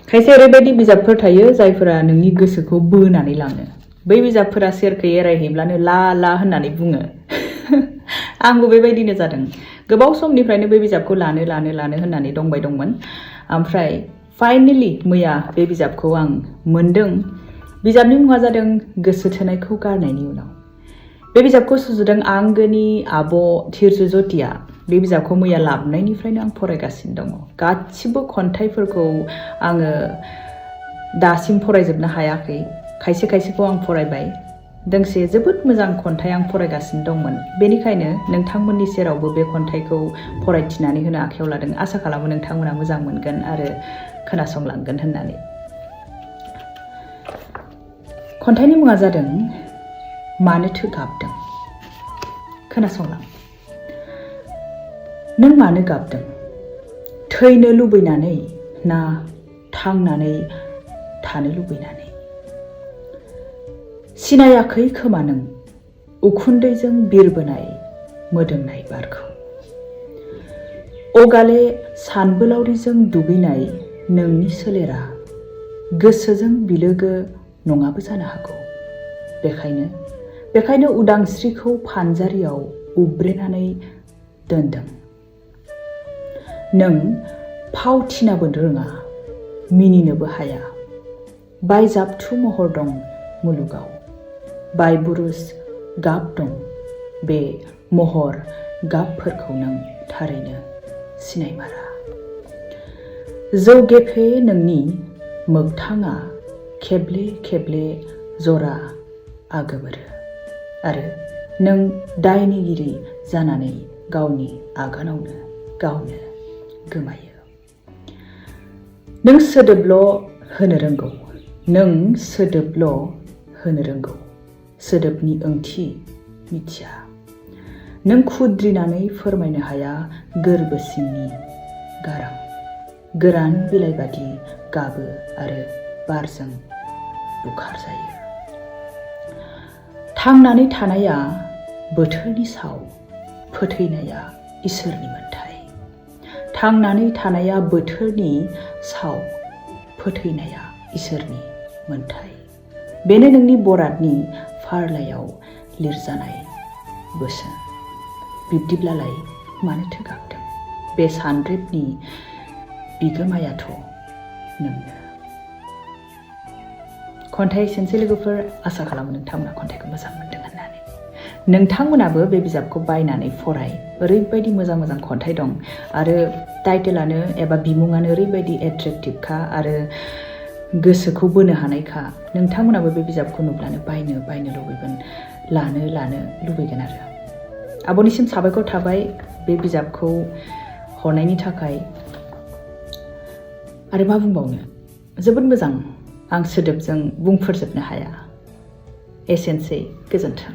खायसे ओरैबायदि बिजाबफोर थायो जायफोरा नोंनि गोसोखौ बोनानै लाङो। बै बिजाबफोरा सेरखौ एरायहैब्लानो ला ला होननानै बुङो। आंबो बेबायदिनो जादों। गोबाव समनिफ्रायनो बे बिजाबखौ लानो होननानै दंबाय दंमोन। ओमफ्राय फाइनेलि मैया बे बिजाबखौ आं मोनदों। बिजाबनि मुङा जादों गोसोथोनायखौ गारनायनि उनाव। बे बिजाबखौ सुजुदों आंगोनि आब' धीरजु। बे बिजाबखौ मैया लाबोनायनिफ्रायनो आं फरायगासिनो दङ। गासिबो खन्थाइफोरखौ आङो दासिम फरायजोबनो हायाखै। खायसे खायसेखौ आं फरायबाय। दोंसे जोबोद मोजां खन्थाइ आं फरायगासिनो दंमोन। बेनिखायनो नोंथांमोननि सेरावबो बे खन्थाइखौ फरायथिनानै होनो आखायाव लादों। आसा खालामो नोंथांमोना मोजां मोनगोन आरो खोनासंलांगोन होननानै। खन्थाइनि मुङा जादों मानोथो गाबदों। खोनासंलां। नों मानो गाबदों? थैनो लुबैनानै ना थांनानै थानो लुबैनानै? सिनायाखै खोमा नों उखुन्दैजों बिरबोनाय मोदोमनाय बारखौ। अगाले सानबोलावरिजों दुगैनाय नोंनि सोलेरा गोसोजों बिलोगो नङाबो जानो हागौ। बेखायनो उदांस्रिखौ फानजारियाव उब्रेनानै दोनदों। नों फावथिनाबो रोङा, मिनिनोबो हाया। बायजाबथु महर दं मुलुगाव। बायबुरुस गाब दं। बे महर गाबफोरखौ नों थारैनो सिनायमारा। जौगेफे नोंनि मोगथाङा खेबले खेबले जरा आगोमोरो आरो नों दायनिगिरि जानानै गावनि आगानावनो गावनो गोमायो। नों सोदोबल' होनो रोंगौ। नों सोदोबल' होनो रोंगौ। सोदोबनि ओंथि मिथिया। नों खुद्रिनानै फोरमायनो हाया गोरबो सिंनि गारां। गोरान बिलाइ बादि गाबो आरो बारजों बुखारजायो। थांनानै थानाया बोथोरनि साव, फोथैनाया इसोरनि मोन्थाय। थांनानै थानाया बोथोरनि साव, फोथैनाया इसोरनि मोन्थाय। बेनो नोंनि बरादनि फारलायाव लिरजानाय बोसोन। बिब्दिब्लालाय मानोथो गाबदों? बे सानरेबनि बिगोमायाथ' नोंनो। खन्थाइ एसेनोसै लोगोफोर। आसा खालामो नोंथांमोना खन्थाइखौ मोजां मोनदों होननानै। नोंथांमोनाबो बे बिजाबखौ बायनानै फराय। ओरैबायदि मोजां मोजां खन्थाइ दं आरो टाइटेलानो एबा बिमुङानो ओरैबायदि एट्रेक्टिभखा आरो गोसोखौ बोनो हानायखा। नोंथांमोनाबो बे बिजाबखौ नुब्लानो बायनो लुबैगोन, लानो लुबैगोन आरो। आब'निसिम साबायखर थाबाय बे बिजाबखौ हरनायनि थाखाय। आरो मा बुंबावनो, जोबोद मोजां। आं सोदोबजों बुंफोरजोबनो हाया। एसेनोसै, गोजोन्थों।